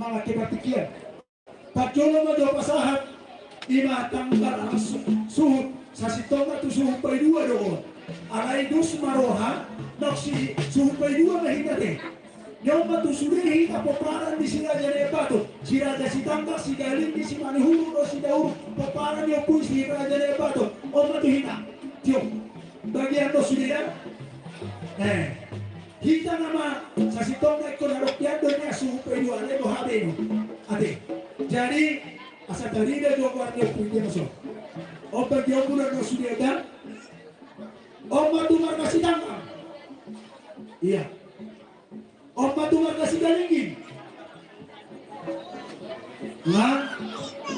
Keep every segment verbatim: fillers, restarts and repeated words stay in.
Mangakke partingkian. Parjolo ma jo pasahat, ima tanggal su-, suhut, sasintongna tu suhut paidua do on. Alai dos ma roha, naung si suhut paidua ma hita te. Ni on ma tu sude hita pomparan ni si Raja Nabaton, si Raja Sitanggang, si Galinggi, si Manihuruk, dohot si Dauruk, pomparan ni ompu i si Raja Nabaton, on ma tu hita. Tio, bagian do sude da. Eh. Hita nama sasintongna ingkon adong pian do nia suhut paidua ale do habe no. Ate. Jadi, asa tarida jo goar ni ompu i dia maso. On bagian ompu do sude da. On ma tu marga Sitanggang. Iya. On ma tu marga Sigalinggi. Nah,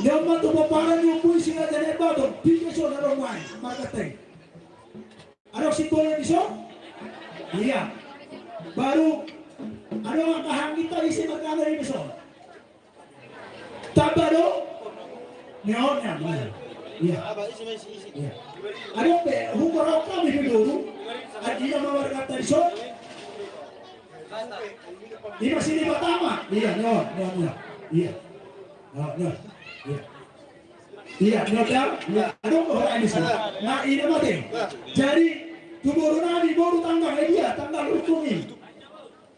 ni on ma tu pomparan ni ompu i si Raja Nabaton. Piga so na ro muai marga te. Adong si Boyo dison? Iya. Baru adong angka hanggi ta ise margana i dison. Tamba do? Ni on, ni on. Iya. Iya. Adong pe, huboru hami pe boru. Adong na marga ta dison. Ima si Sinipat Ama. Iya, ni on, ni on, ni on. Iya. Ni on, ni on. Iya. Iya, ni on da. Iya. Adong do hora ini sih. Nah, ini mate. Jadi, tu boru nami, boru Tanggang, eh, dia, Tanggang Rukung i.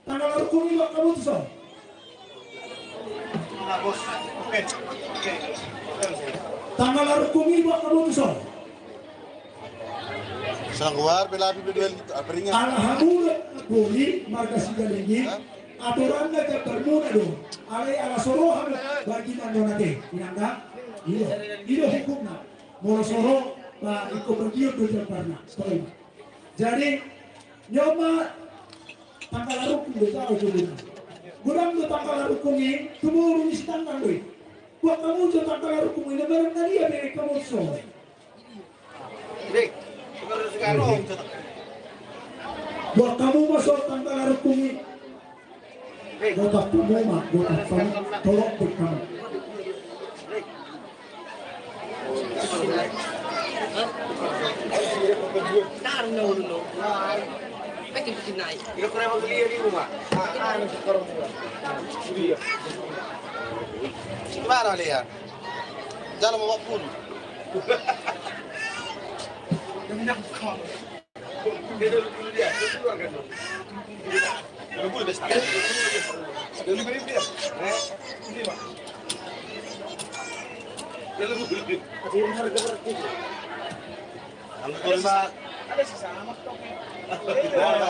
Tanggang Rukung i, buat kamu tu son. Tanggang Rukung i, buat kamu tu son. Sangguar, bela api, bela itu, apa ringan? Alhamdulillah, boru marga Sigalinggi. Hah? Aturanna jambarmuna do, alai ala so ro hamu bagian do nate, inang da? Iya, i do hukumna. Molo so ro, ba, ingkon bagian do jambarna. Sorry. Jadi, ni on ma Tanggal Rukung do, tahu tu dia. Godang do Tanggal Rukung i, tu boru ni Sitanggang do i. Buat kamu jo Tanggal Rukung i, na barang na dia bere kamu so. Buat kamu masuk Tanggal Rukung i. Buat kamu ma, buat kamu. Tolong buat kamu. Tarung na ulu lo. Pake bikin naik. Mana dia? Jalan mau pun.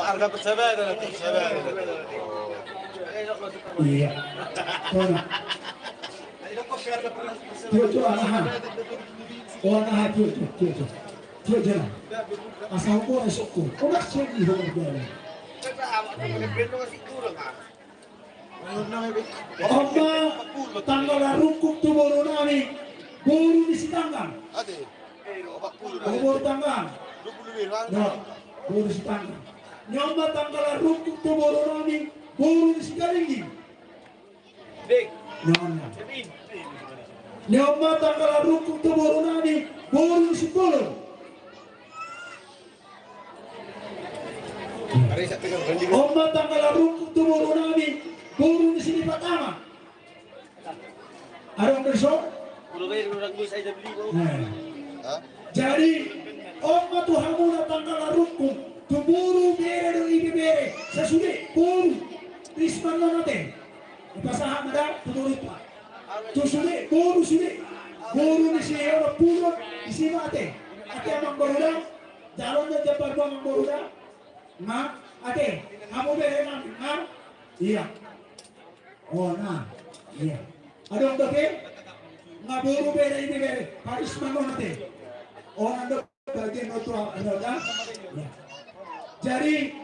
Harga persahabatan, persahabatan. Iya. Tio, tio, anahan. Oh, anahan, tio, tio, tio, tio. Tio, tio. Asa hukuman sokku. Oh, maksudnya di hukuman dia. On ma Tanggal Rukung tu boru nami, boru ni Sitanggang. Ate. Oh, boru Tanggang. Nah, boru Sitanggang. Ni on ma Tanggal Rukung tu boru nami, boru ni Sigalinggi. Ni on ma Tanggal Rukung tu boru nami, boru ni Simbolon. On ma Tanggal Rukung tu boru nami, boru ni Sinipat Ama. Adong do dison? Nah. Jadi, on ma tu hamuna Tanggal Rukung, tu boru bere do ibebere, sasude boru, Risman non ate. Dipasahat ma da tu boru i. Tu sude, boru sude. Boru ni si Hewan Pulon, di si ma ate. Ate amangboru da. Jalo na jambar amangboru da. Ma, ate. Hamu bere nami, ma. Iya. Oh, na. Iya. Adong dope. Nga boru bere ibebere. Paris ma non ate. Oh, na do. Bagian otua, ada, ada. Ya. Jadi,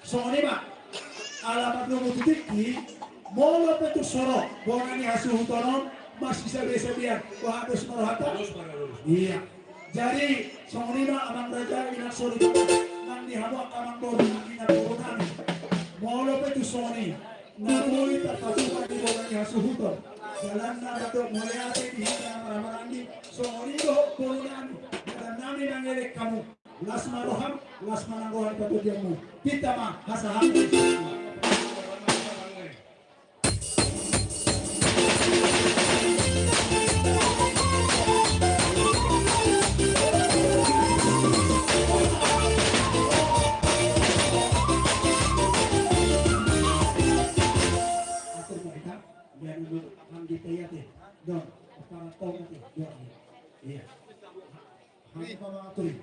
songon i ma, alamat lo mutu tingki, molo pe tu soro, bona ni hasuhuton on, masih sabe-sabean, wah, dos ma rohanta. Iya. Jadi, songon i ma, amang raja, inang soripada, nang di hamu angka amangboru, nang inangboru nami. Molo pe tu songon i, na boi tarpatupa di bona ni hasuhuton. Jalanna mandok mauliate di hita na marhahamaranggi, songon i dohot boru nami, badan nami mangelek hamu. Las ma roham, las ma nang roha ni panggabeanmu. Pinta ma, hasahaton. Ia nunuk hanggi te ia te. Don, para tong te. Ia. Hanggi pama turi.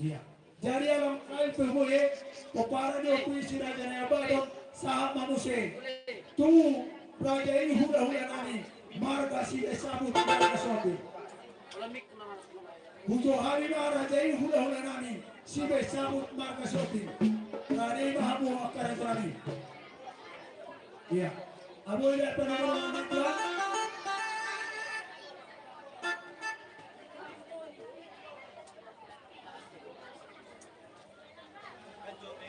Ia. Jadi along kain pemue, pomparan ni ompu i si Raja Nai Abaton, sahat ma muse tu raja i hulahula nami, marga Sibaen Sabut, marga Sihombing. Hujo hami ma raja i hulahula nami, Sibaen Sabut, marga Sihombing. Nari ma hamu angka raja nami. Ia. Abo i da panamoran nami.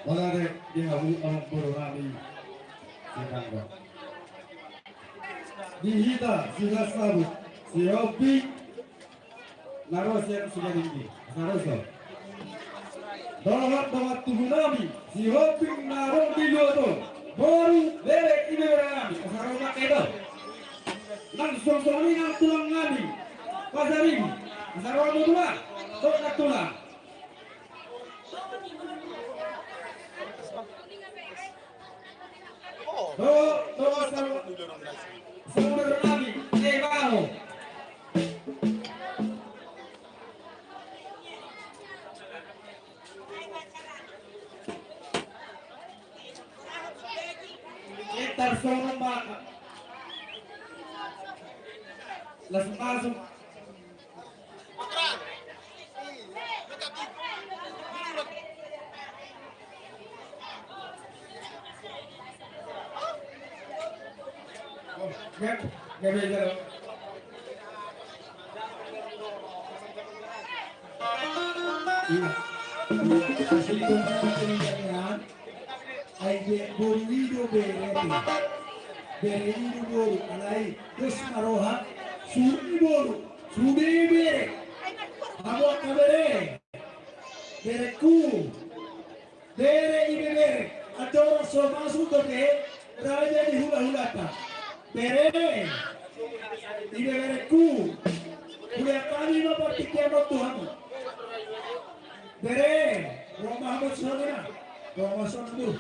Mauliate di hamu amangboru nami. Di hita Sibaen Sabut, Sihombing, na ro sian Siganinggil, asa ro so. Dohot dongan tubu nami Sihombing na adong di luat on, boru, bere, ibebere nami, asa ro ma kedo. Nang suang songon i nang tulang nami Pasaribu, asa ro ma tulang, dongan tulang. Do, do, saudara nami, eh, bahu. Entar songon ma. Langsung masuk. Ai be boru i do bere, bere i do boru, alai dos ma roha, suhut ni boru, sude bere. Hamu angka bere, bereku, bere, ibebere, andorang so masuk dope raja ni hulahulanta. Bere, ibebereku, hulean hami ma partingkian on tu hamu. Bere, ro ma hamu tu son, ina. Ro ma son, boru.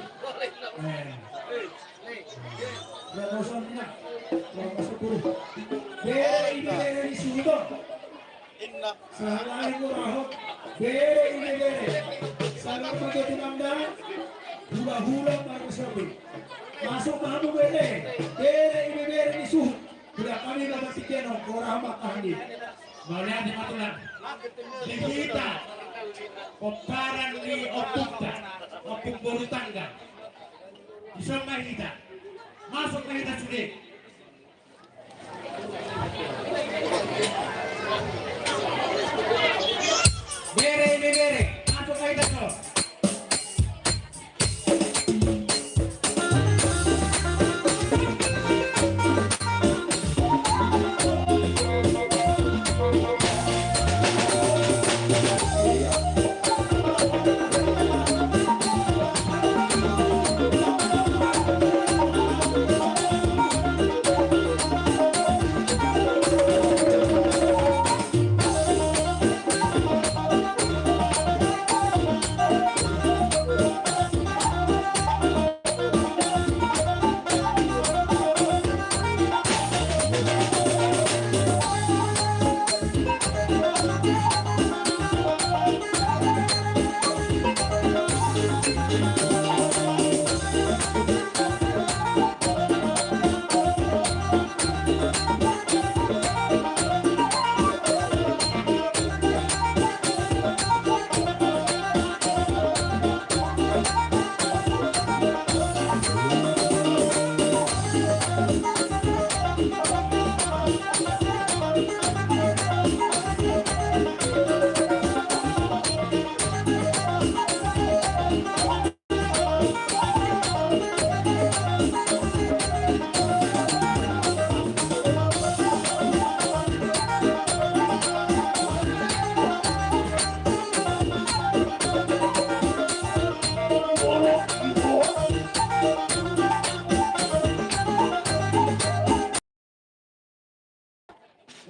Eh. Ro ma son, ina. Ro ma son, boru. Bere, ibebere ni suhut on. Sahat hami murahon. Bere, ibebere. Sabar ma jo tunanda. Hulahula marga Sihombing. Masuk ma hamu, bere. Bere, ibebere ni suhut. Hulean hami ma partingkian on, horas ma tahan di. Mauliate ma tulang. Di hita, pomparan ni ompunta, Ompung Boru Tanggang. Dison ma hita. Masuk ma hita sude. Bere, ibebere, masuk ma hita jo.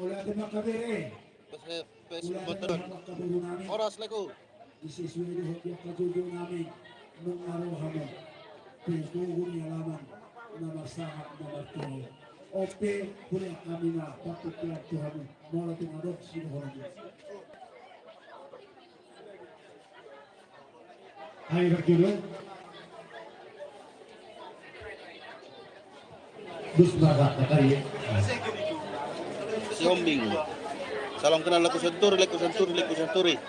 Mauliate ma, angka bere. Pes, pes, mauliate ma, angka boru nami. Horas, leku. Di sesuai dohot di angka joujou nami, nunga ro hamu tu togu ni alaman na marsahat na martuhor. Ope, boleh kami na, patut Tuhan, Tuhan, malah tu ngadok sini orang. Hai berjudul. Dus maka kata dia. Sihombing. Salam kenal lagu Senturi, lagu Senturi, lagu Senturi.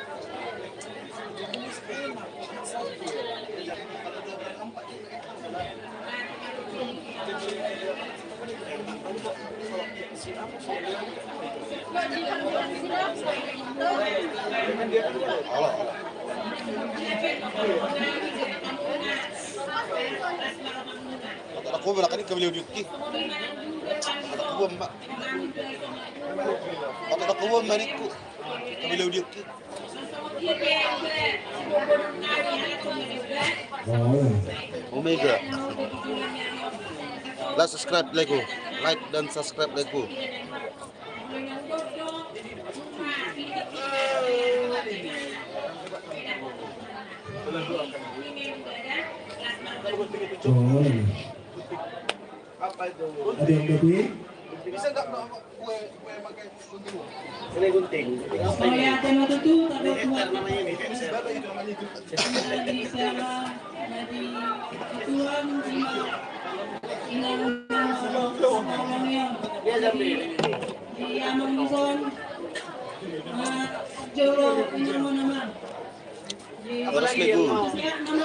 Mata na kuba na kaning kami lewat diuki. Mata na kuba ma. Mata na kuba ma ningku. Kami lewat diuki. Omega. Lah subscribe lagu. Like dan subscribe lagu. Ada yang lebih? Bisa nggak, Pak? Kue, kue pakai gunting. Kue gunting. Oh ya, tema tutu, tapi kuat. Bisa, jadi Tuhan, terima. Inang, di, di Amang Ison, ah, Jolo, Inang Monamang. Horas lagu.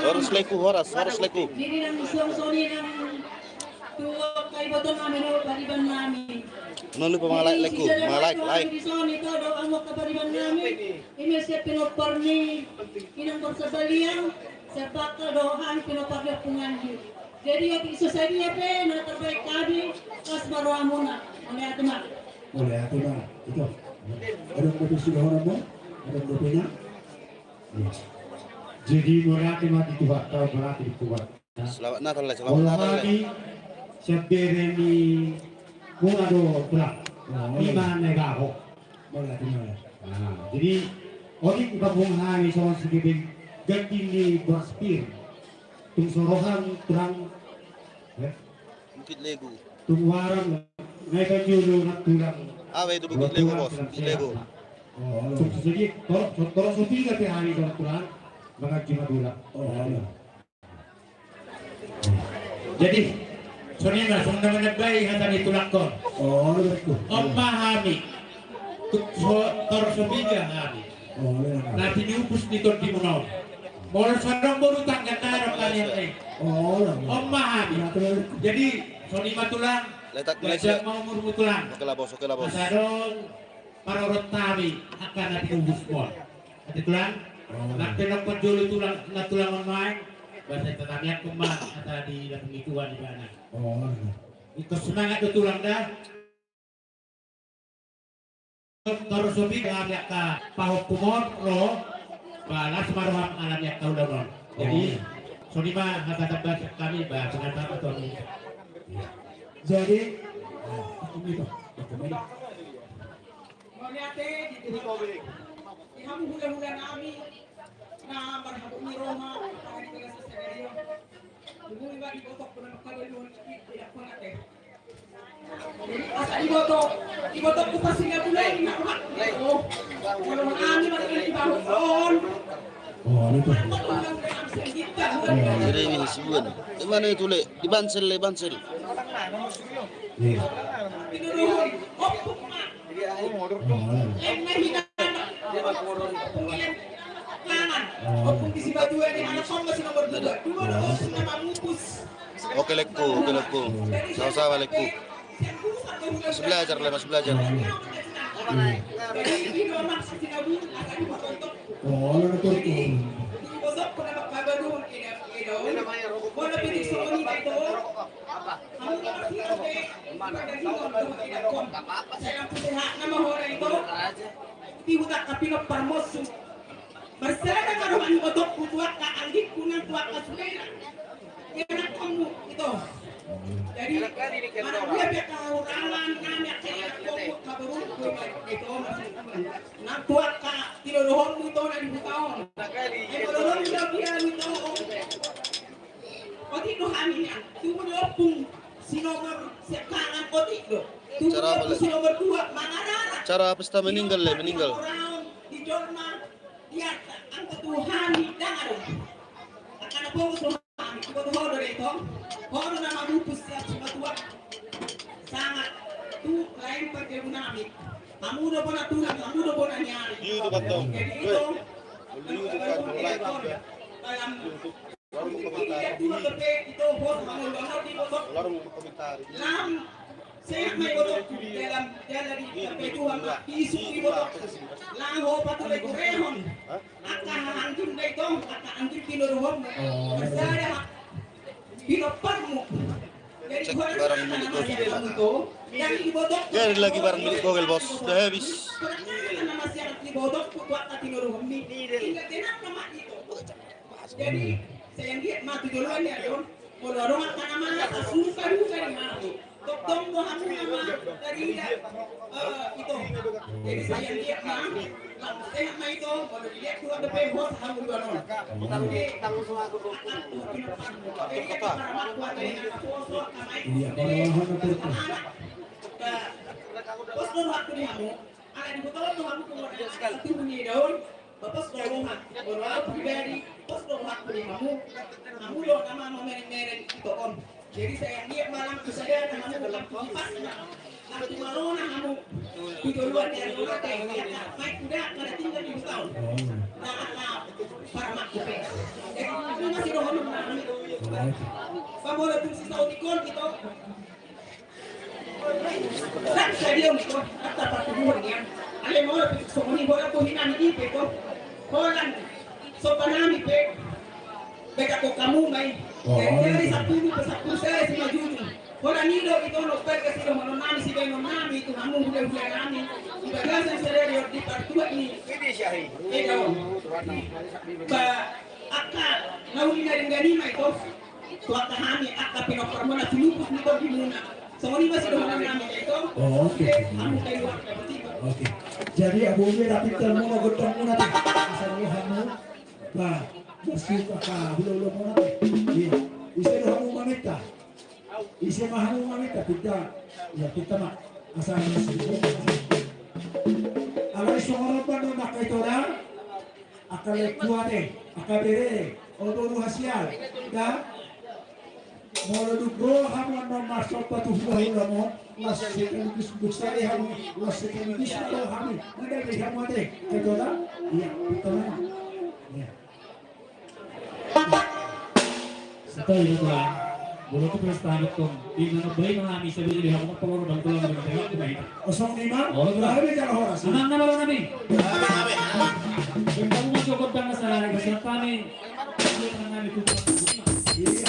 Horas lagu, horas, horas lagu. Jadi, nang suang soni, nang Tuak kaiboto nami do pariban nami. Nunu pe mangalike lagu, mangalike, like. Di soni to do amok ka pariban nami. Ime siap pinompar ni inang Borsabaliang, siap bakal do hami pinompar di pungan di. Jadi otik so sadia pe na terbaik kami, pas marohamuna. Oleh atuma. Oleh atuma. Itu. Ada kopi sudah orang mau? Ada kopinya? Iya. Jadi murah mati Tuhan, tahu murah di Tuhan. Selamat Natal, Le. Selamat Natal, Le. Hami siap bere ni muna do pulang. Ima na ibaho. Nah, jadi otik gabung hami songon si Bibing ganti ni boras pir. Tung sorohan tulang. Bukit Legu. Tung warang. Naikan julu nak tulang. Apa itu Bukit Legu, Bos? Bukit Legu. Tung sesedi. Tolong, tolong sopi nggak hami songon tulang. Mangaji ma tulang. Jadi songon i ma songon na manambai hata ni tulangkon. On ma hami. Tor sopiga hami na piniupus ni tondimuna on. Molo so adong boru tangga na adong kalian i. On ma hami. Jadi songon i ma tulang. Letak Malaysia. Mau umurmu tulang. Oke lah bos, oke lah bos. Asa adong parorot hami angka na piniupus mon. Ate tulang, nang pe nongkon jolo tulang, na tulang on main, basa tatamiakkon ma hata di lagu ni tuan ibana. Ingkon semangat do tulang da. Torus sopi hami angka pahompu mon ro, ba las ma roham alani angka ulaon on. Jadi songon i ma hata tamba sian hami, ba pengantar atau. Jadi Mauliate di Tuhan. Di hamu hulahula nami na marhabot ni roha, tangan di bagasan sadari on. Hubungi ma di botok puna makabaluan, tidak puna teh. Asa di botok, di botok ku pasti nggak puna ini nak mak. Oh, kalau nami masih di bawah on. Jadi ini Hasibuan. Di mana itu, Le? Di Bansel, Le, Bansel. Iya. Oke, Lekku, oke, Lekku. Sama-sama, Lekku. Masih belajar, Le, masih belajar. Marsada ma roha ni botongku tu angka anggingku nang tu angka sudena. Ianakhonmu ito. Jadi manang dia pe angka hahurang nami, angka ianakhonmu, angka borungku ito, maksudku nang tu angka tilodohonmu ito na di huta on. Ai molo ro do dia ito. Otik do hami nian, tubu do ompung si nomor siakangan on Cara apa, Le? Cara pesta meninggal, Le, meninggal. Di jolma, di atas, angka Tuhan, di dalam. Akan apa, Tuhan? Iko tu ho do, Dae, ito. Ho do na mamupus sian simatua. Sangat tu lain parjabu nami. Hamu do bona tulang, hamu do bona ni ari. Jadi ito, lam sehat ma ibotongku dalam jala di, sampe Tuhan ma isuk ibotongku. Lam ho patulehon. Angka haha anggim, Dae, ito, angka anggim tinodohonmu. Bersada ma pinomparmu. Jadi, cek barang milik Gogel. Jadi, lagi barang milik Gogel, Bos. Udah habis. Jadi, saya lihat mati duluan ya, Don. Molo adong angka na masa suka duka di mami. Tongtong do hamu nama tarida, eh, ito. Jadi saya lihat ma, lam sehat ma ito, molo dilihat tu ada pehos hamu dua non. Jadi, jadi, para makua tadi na poso, kamai, iya, anak. Pos do hamu di hamu. Ala di kota lo hamu, kemudian tubuh ni daun. Pos do roha, molo au pribadi, pos do rohangku di hamu, hamu do nama mamereng-mereng ito on. Jadi saya lihat malam tu sadana hamu, lam tu ipasna, lam tu marona hamu, tu joloan ni ari on, ate, ya, mai kuda, kada tinggal di huta on. Na, na, para makua pe. Jadi, hamu masih do honor nami. Ba molo tung sisautikon ito, Sadia on ito, angka partubuhon nian. Alai molo pe songon i, holan bohi nami i pe ito. Holan somba nami pe. Beta ko hamu ma i. Jadi, jadi sampulu pe sampulu sada simanjujung. Holan i do ito, nopel kasidohonon nami, sibaenon nami tu hamu, hula-hula nami. Di bagasan sadari on, di partuat ni eda on. Ba, angka na uli na denggan i ma ito. Tu angka hami, angka pinomparmuna, silupus ni tondimuna. Songon i ma sidohonon nami, Dae, ito. Oh, oke. Jadi, hamu keluarga, betul. Oke. Jadi, abang dia dapet termuna, gondangmuna, Dae. Asal dia hamu, ba, masih angka hula-hulamuna, Dae. Iya. Ise do hamu maminta? Ise ma hamu maminta? Pinta. Iya, pinta ma. Asal masih. Alai songon on ma, angka ito da. Angka lekua, Dae, angka bere, o boru hasian, da. Molo dung ro hamu annon marsomba tu hula-hulamu, las sekaligus, dung sare hamu, las sekaligus ma rohami. Mada di hamu, Dae, ketua da. Iya, ketua da. Iya. Betul, betul. Molo tu pesta betul. Di mana boleh mengalami sebagai di hamu peluru dan tulang dengan tengok kita. Kosong lima. Oh, betul. Berapa bicara horas? Amang nama lo nami? Kita mau cukup dan masalah ini, siapa nih? Nami tuh. Iya.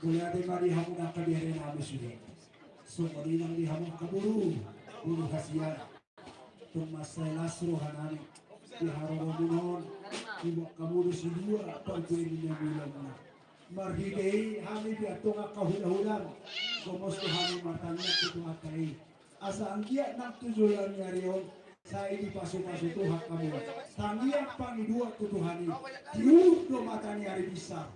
Mauliate ma di hamu angka bere nami sude. Songon i nang di hamu angka boru, boru hasian. Tung mansai las roha nami di haroromuna on, diboan hamu do sidua parbue ni na mula-mula. Marhite i hami pe antong angka hula-hula, gomos do hami martangiang tu Tuhanta i. Asa anggiat nang tu joloan ni ari on, sai dipasu-pasu Tuhan hamu. Tangiang pangidoan tu Tuhan i, diurut do mata ni ari binsar.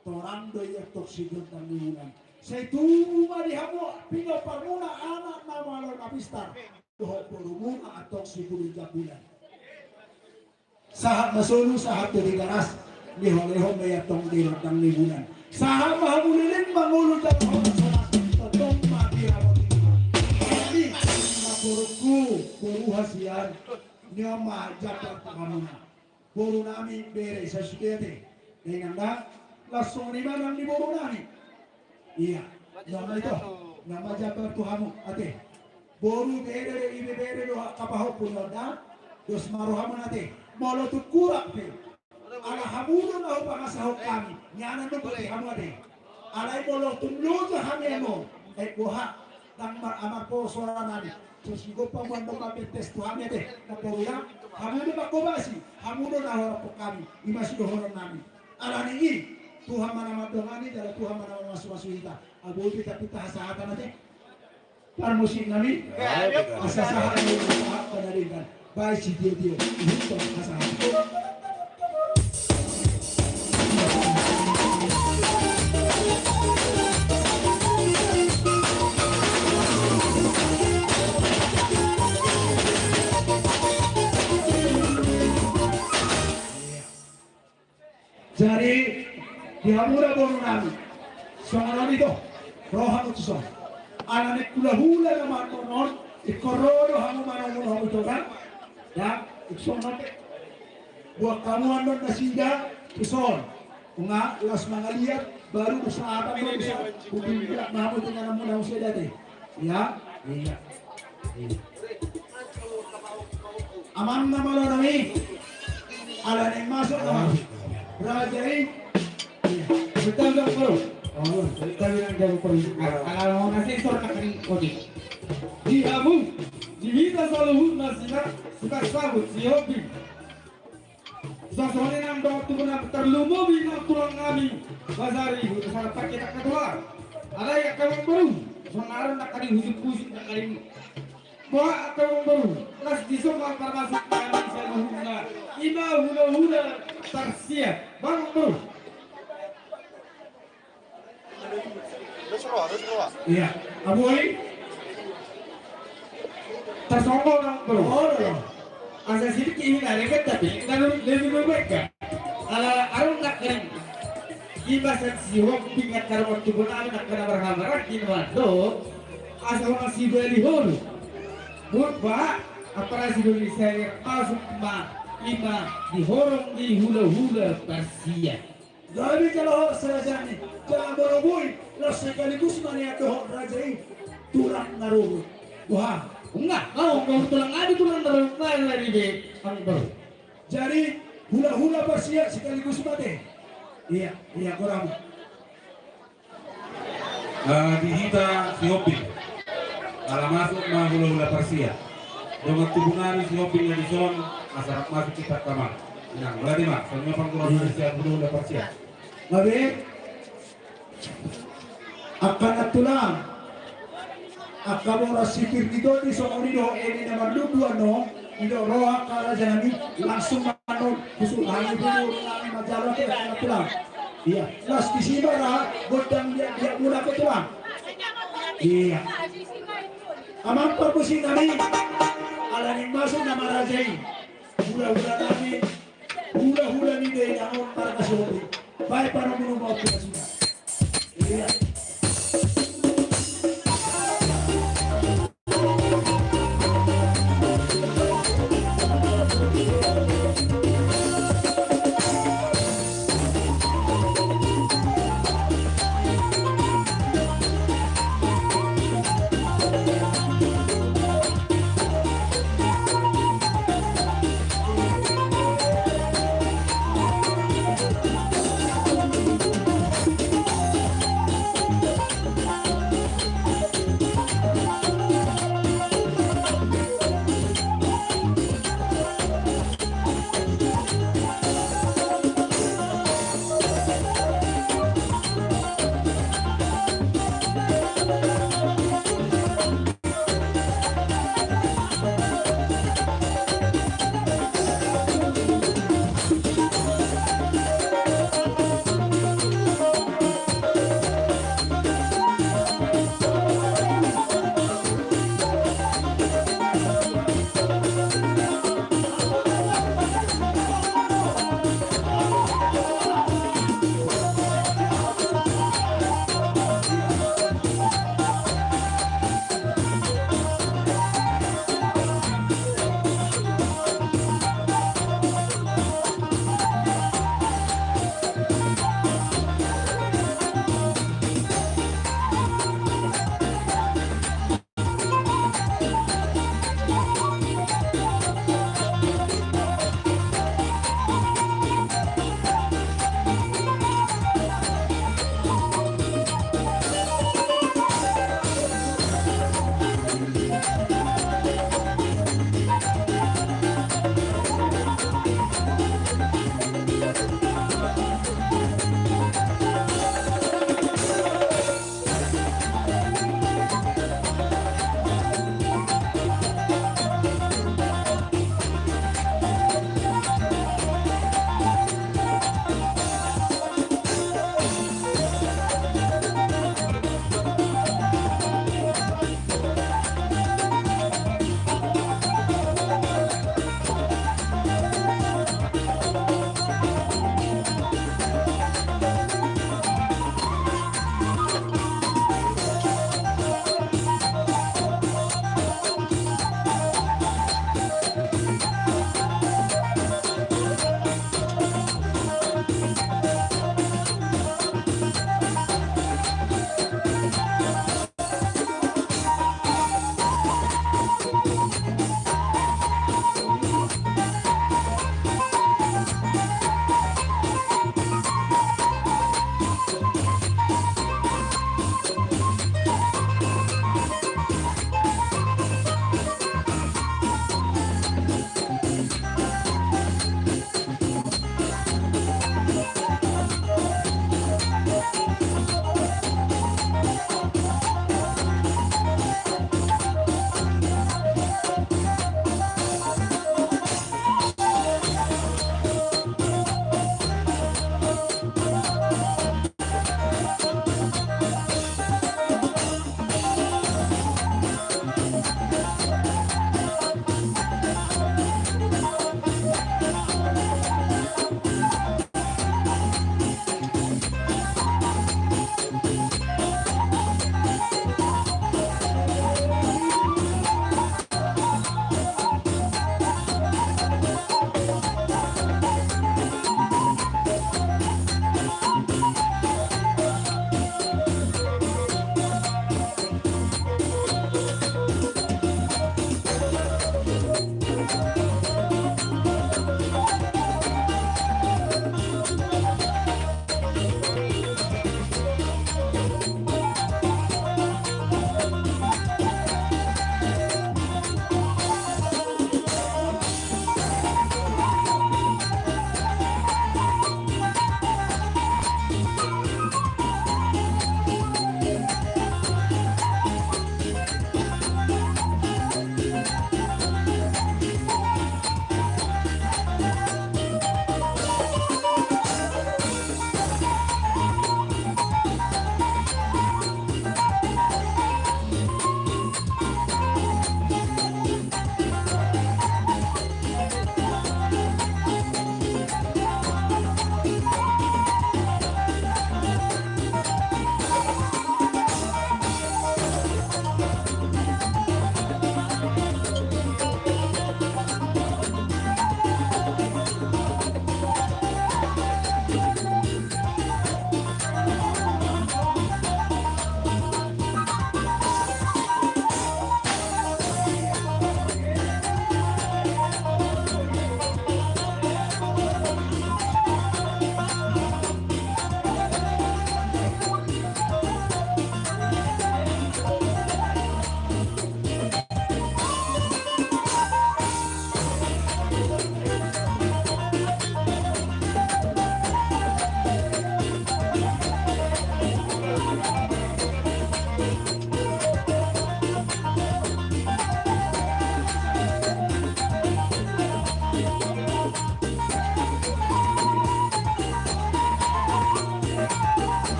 Torang do i antong sigondang ni bulan. Sai tubu ma di hamu pinomparmuna anak na malo na pistar dohot borumuna antong sipulu jambulan. Sahat ma solu, sahat tu Tigaras, diholehon ma i antong di rondang ni bulan. Sahat ma hamu leleng mangolu jala horas-horas, tongtong ma di ramoti. Jadi, na borungku, boru hasian, ni on ma jambar tu hamuna. Boru nami, bere, sasude ate. Dainang da, laos songon i ma nang di boru nami. Ia, ni on ma ito, ni on ma jambar tu hamu, ate. Boru, bere, ibebere dohot angka pahompu ni on da, dos ma rohamuna ate. Molo tung kurang pe, ala hamu do na hupangasahon hami, nian do boti hamu ate. Alai molo tung loja hami ate, eh, boha, ndang mar-, amarposo nami. Tung sigompa muan do ma pentes tu hami ate, na boru da, hamu do manghobasi, hamu do na horong hami, i ma sidohonon nami. Alani i, Tuhan ma na mandongani, jala Tuhan ma na mamasu-masu hita. Abo pinta-pinta hasahatan ate. Parmusik nami. Asa sahat ni sahat pada dengkan. Baen sitio-tio. Ihuthon hasahatan. Jadi, di hamu da boru nami, songon on ito, ro hamu tuson. Ala ni hula-hula na mandok on, ingkon ro do hamu manang molo hamu ito kan? Ya, ingkon songon on pe. Buat hamu annon nasida, tuson. Nunga, laos mangaliat, baru bisa apa, baru bisa. Kumpul buat hamu dengan hamu na usai date. Ia, ia. Amang na malo nami. Ala ni masuk amang. Raja i. Ia. Betul dong, bro. Oh, betul yang jauh pergi. Ala mau nasi sor nak kering kopi. Di hamu, di hita saluhutna sina, sipasahut, si hobi. Sasongon i nang dohot tubu na tarlumobi nang tulang nami. Basari, huta sarapan kita ketua. Alai angka amang boru, songon aron nangkaning husuk-husuk nangkaning. Boha angka amang boru, las di son ma parmasuk nami saluhutna. I ma hula-hula parsia. Amang boru. Ia, aboi. Tarsonggop nang, bro. Oh, iya. Asa sidik ini na dekat tapi lebih, lebih baik kan? Ala aron nak kering. Ibasan si Robi ngat karma tu bona nak kena berhamara di mando. Asa orang si beli holu. Buat ba, apa si beli saya masuk ma, i ma dihorong di hula-hula parsia. Gabe jala horas raja i, jala molo boi, laos sekaligus ma nian dohot raja i tulang na rorot. Wah, nunga, laho dohot tulang nami tulang na rorot, na rorot i be, amang boru. Jadi, hula-hula parsia sekaligus ma ate. Ia, ia, goram. Ah, di hita si Hombing. Ala masuk ma hula-hula parsia. Dongan tubu nami si Hombing na dison, asa rap masuk hita, amang. Nang, berarti ma, songon i ma panggoran nami sian hula-hula parsia. Gabe. Angka na tulang. Angka boras si Pirdi Toti songon i do, eme na marlubuan no. Ido roha angka raja nami, langsung ma annon, khusus hami dulu nami manjalo ate angka na tulang. Ia, las di siba ra, gondang dia, dia mula ke tulang. Ia. Amang parmusik nami, ala ni masuk nama raja i. Hula-hula nami, hula-hula ni dainang on marga Sobi. Baen panomu-nomu ma tu nasida. Ia.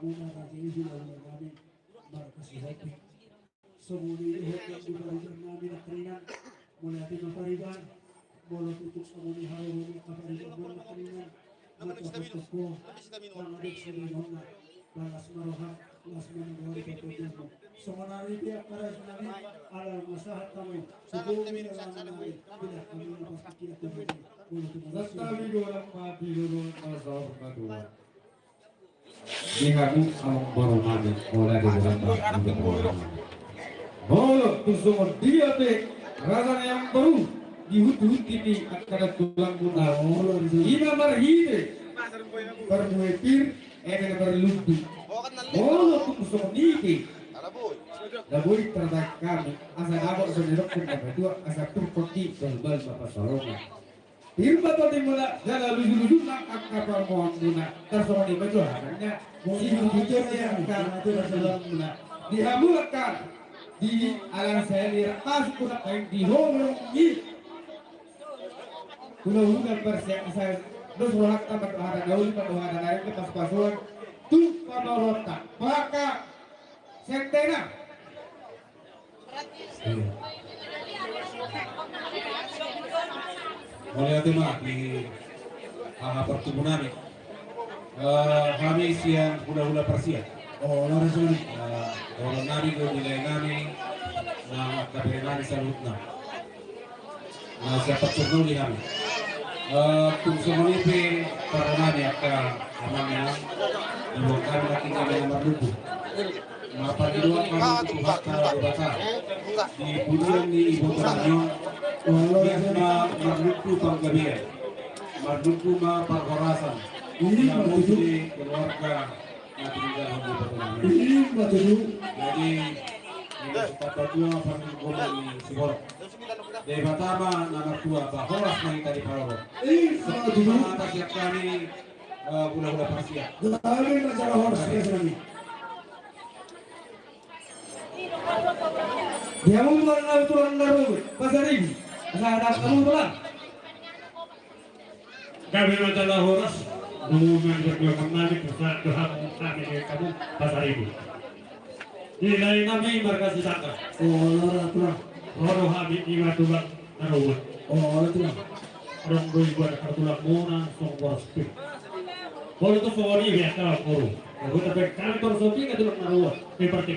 Muna raja i hula-hula nami markas i hopi. Songon i dohot nang di pariban nami nangkiningan. Mauliate ma pariban. Molo tutu songon i haroronmu angka pariban nami nangkiningan. Mauliate ma pariban. Mauliate ma pariban. Las ma roham, las ma roham. Songon ari pe angka raja nami, ala masahat hamu. Sukuri ala nami, bila kami lepas pikiran Tuhan. Mauliate ma pariban. Santali godang mati, godang masalah madua. Di hamu amangboru nami, molo di dalam bangku. Molo tung songon dia pe raja ni amangboru, di hunti-hunti ni angka tulang muna. Ima marhite parbue pir, eme na marlundu. Molo tung songon i pe, na boi tarbaen hami, asa dapot songon i dohonon ni natuatua, asa turpuk di balbal ma pansalongan. Pir ma tondimuna, jala luju-luju nang angka pamoruonmuna. Tarsongon i ma jo hatanna. Sihutujon ni angka tulang muna. Di hamu angka, di alang sahali rap masuk hona, baen di holong i. Hula-hula parsiajar, dos rohanta mandok hata na uli, mandok hata na uli, pas-pason tu pamoruonta. Paka sentena. Mauliate ma di haha partubu nami. Eh, hami sian hula-hula parsiajar. Oh, laras nami. Eh, dohonon nami do di lae nami, nang angka bere nami saluhutna. Na siap pancur na uli hami. Eh, tung songon i pe pardongan ni angka amang inang, diboan hami nangkin hami na marlundu. Marpangidoan hami tu Tuhanta Debata di pudian ni iboto nami on, biar ma marlundu panggabean, marlundu ma parhorasan. Ima tutu. Di keluarga na tinggal di iboto nami. Ima tutu. Jadi, di sitamba tua parlinggoman ni siborok. Debata ma na martua, ba horas ma hita diparorot. Ima tutu. Ima hata sian hami, eh, hula-hula parsiajar. Dame ma jala horas, ya, sami. Dia mau tulang, tulang na ro, Pasaribu. Asa ada kamu tulang. Gabe ma jala horas, nunga berjuang nami, pesan Tuhan kami di kamu, Pasaribu. Di lae nami marga Sisaka. Oh, lara tulang. Ro do hami ima tulang na ro. Oh, lara tulang. Adong do ibuan angka tulang muna, songon boras pe. Molo tung songon i biasa, ro. Tapi kami tor sopi ka tulang na ro. Di partai